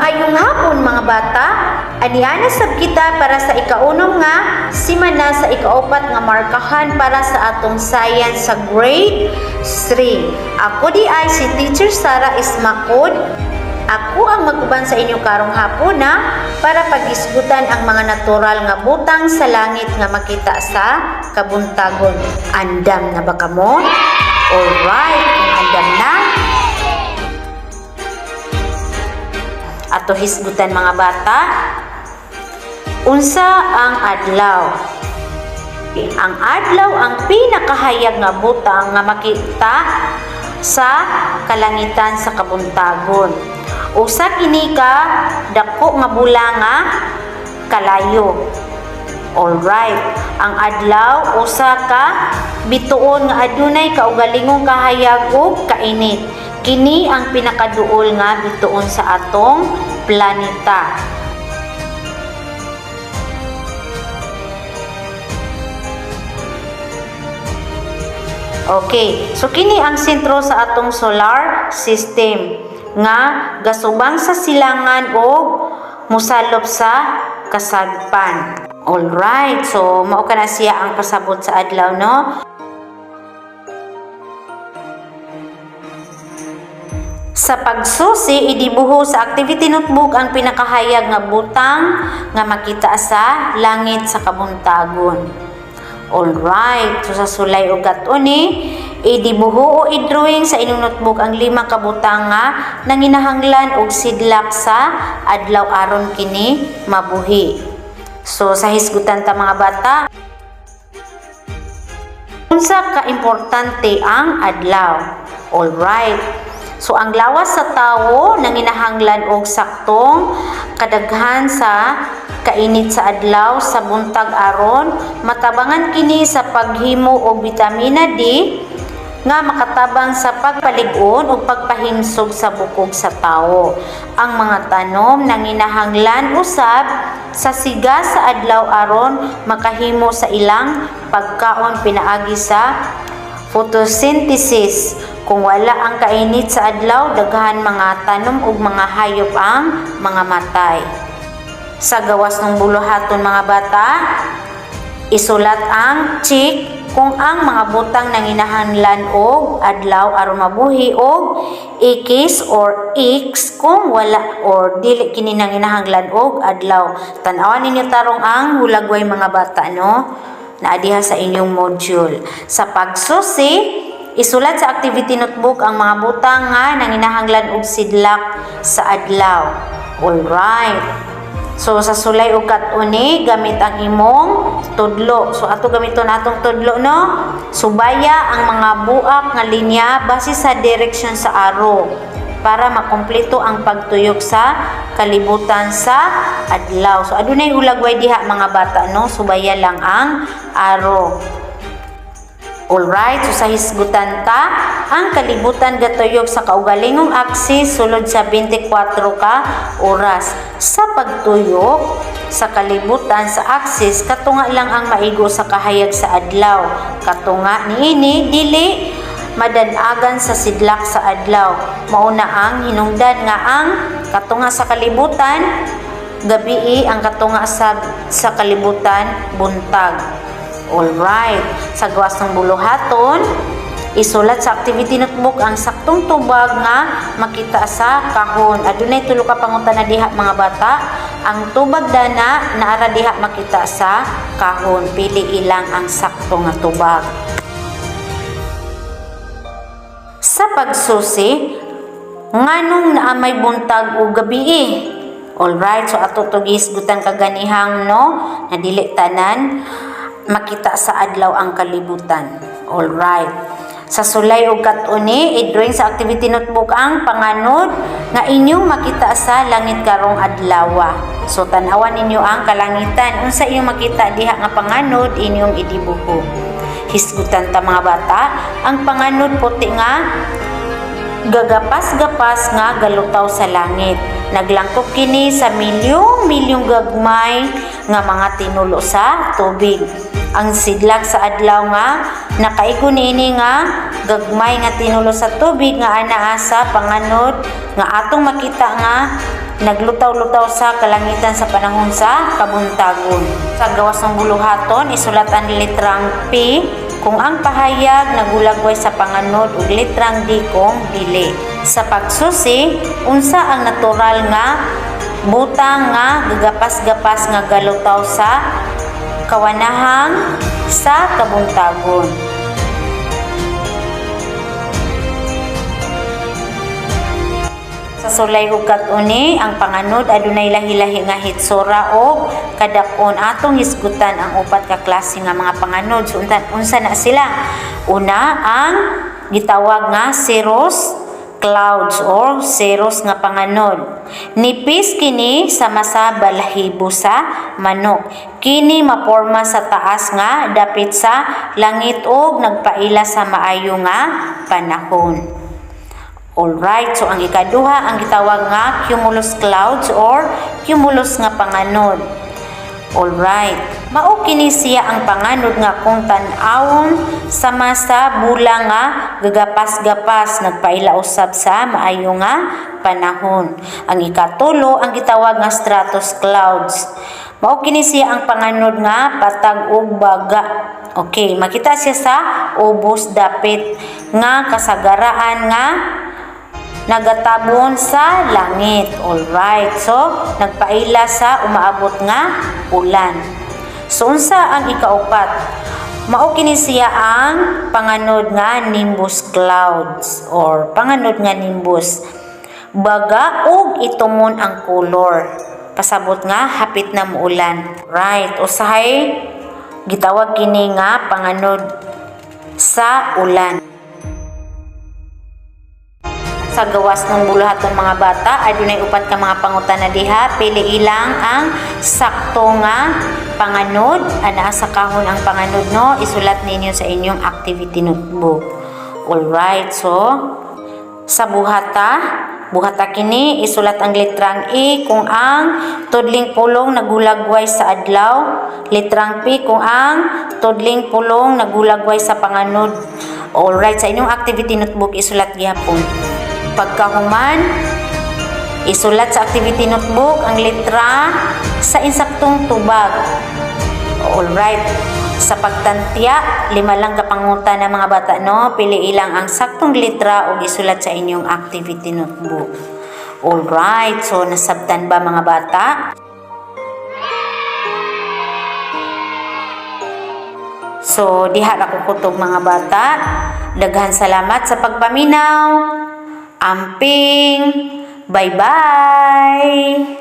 Maayong hapon, mga bata. Aniana sab kita para sa ikaunom nga simana sa ikaupat nga markahan para sa atong science sa grade 3. Ako diay si Teacher Sara Ismakod. Ako ang mag-uban sa inyo karong hapon na para pag-isgutan ang mga natural nga butang sa langit nga makita sa kabuntagon. Andam na ba kamo? Alright, kung andam na, ato hisgutan, mga bata. Unsa ang adlaw? Ang adlaw ang pinakahayag nga butang nga makita sa kalangitan sa kabuntagon. Usa kini ka dako nga bula nga kalayo. Alright. Ang adlaw usa ka bituon nga adunay kaugalingong kahayag ug kainit. Kini ang pinakaduol nga bituon sa atong planeta. Okay, so kini ang sentro sa atong solar system nga gasubang sa silangan og musalop sa kasagpan. Alright, so mao kana siya ang pasabot sa adlaw, no? Sa pagsusi, idibuho sa activity notebook ang pinakahayag nga butang nga makita sa langit sa kabuntagon. Alright, so sa sulay og kat-uni, idibuho o i-drawing sa inyong notebook ang lima ka butang nga nanginahanglan og sidlak sa adlaw aron kini mabuhi. So sa hisgutan ta, mga bata, unsa ka importante ang adlaw? Alright. So ang lawas sa tawo nanginahanglan og saktong kadaghan sa kainit sa adlaw sa buntag aron matabangan kini sa paghimo og bitamina D nga makatabang sa pagpalig-on ug pagpahimsog sa bukog sa tawo. Ang mga tanom nanginahanglan usab sa siga sa adlaw aron makahimo sa ilang pagkaon pinaagi sa photosynthesis. Kung wala ang kainit sa adlaw, daghan mga tanom ug mga hayop ang mga matay. Sa gawas ng buluhaton, mga bata, isulat ang check kung ang mga butang nanginahanglan og adlaw aron mabuhi og X or X kung wala or dili kini nanginahanglan og adlaw. Tan-awan ninyo tarong ang hulagway, mga bata, no? Naa diha sa inyong module. Sa pagsusi, isulat sa activity notebook ang mga butang nga nanginahanglan og sidlak sa adlaw. Alright. So sa sulay og kat-uni, gamit ang imong tudlo. So ato gamiton atong tudlo, no. Subaya ang mga buak nga linya base sa direksyon sa arrow para makumpleto ang pagtuyok sa kalibutan sa adlaw. So adunay hulagway diha, mga bata, no. Subaya lang ang arrow. Alright, so sa hisgutan ta, ang kalibutan gatuyok sa kaugalingong axis sulod sa 24 ka oras. Sa pagtuyok sa kalibutan sa axis, katunga lang ang maigo sa kahayag sa adlaw. Katunga niini dili madanagan sa sidlak sa adlaw. Mauna ang hinungdan nga ang katunga sa kalibutan gabii, ang katunga sa kalibutan buntag. Alright. Sa gawas ng buluhaton, isulat sa activity notebook ang saktong tubag nga makita sa kahon. Adunay tulo ka pangutana diha, mga bata. Ang tubag dana naara diha makita sa kahon. Pili ilang ang sakto nga tubag. Sa pagsusi, nganong naa may buntag o gabii? Alright, so ato to gihisgutan kaganihang, no, na dili tanan makita sa adlaw ang kalibutan. Alright. Sa sulay og kat-uni, i-drawing sa activity notebook ang panganod nga inyong makita sa langit karong adlaw. So tan-awan ninyo ang kalangitan. Unsa inyong makita diha nga panganod, inyong idibuho. Hisgutan ta, mga bata, ang panganod puti nga gagapas-gapas nga galutaw sa langit. Naglangkob kini sa milyong-milyong gagmay nga mga tinulo sa tubig. Ang sidlak sa adlaw nga nakaigo niini nga gagmay nga tinulo sa tubig nga anaa sa panganod nga atong makita nga Naglutaw-lutaw sa kalangitan sa panahon sa kabuntagon. Sa gawas ng buluhaton, isulat ang litrang P kung ang pahayag nagulagway sa panganod ug litrang D kung dili. Sa pagsusi, unsa ang natural nga butang nga gagapas-gapas nga galutaw sa kawanahang sa kabuntagon? Sa sulay ug kat-uni, ang panganod adunay lahi-lahi nga hitsura og kadak-on. Atong hisgutan ang upat ka klase nga mga panganod. So unsa na sila? Una, ang gitawag nga cirrus clouds or cirrus nga panganod. Nipis kini sama sa balahibo sa manok. Kini maporma sa taas nga dapit sa langit ug nagpaila sa maayo nga panahon. Alright, so ang ikaduha, ang gitawag nga cumulus clouds or cumulus nga panganod. Alright, mao kini siya ang panganod nga kung tan-awon sama sa bula nga gagapas-gapas, nagpaila usab sa maayo nga panahon. Ang ikatulo, ang gitawag nga stratus clouds. Mao kini siya ang panganod nga patag ug baga. Okay, makita siya sa ubos dapit nga kasagaraan nga nagatabon sa langit. Alright. So, nagpaila sa umaabot nga ulan. So, unsa ang ikaupat? Mao kini siya ang panganod nga nimbus clouds or panganod nga nimbus. Baga ug itumon ang color. Pasabot nga hapit na muulan. Right. Usahay gitawag kini nga panganod sa ulan. Sa gawas ng buluhaton, mga bata, adunay upat ka mga pangutana diha. Pili ilang ang sakto nga panganod. Anaa sa kahon ang panganod, no? Isulat ninyo sa inyong activity notebook. Alright, so sa buhata, buhata kini, isulat ang litrang E kung ang tudling pulong nagulagway sa adlaw, litrang P kung ang tudling pulong nagulagway sa panganod. Alright, sa inyong activity notebook isulat gihapon. Pagkahuman, isulat sa activity notebook ang letra sa insaktong tubag. Alright. Sa pagtantya, lima lang ka pangutana, mga bata, no? Pili ilang ang saktong letra ug isulat sa inyong activity notebook. Alright. So, nasabtan ba, mga bata? So, diha ra ko kutob, mga bata. Daghan salamat sa pagpaminaw. Amping. Bye-bye.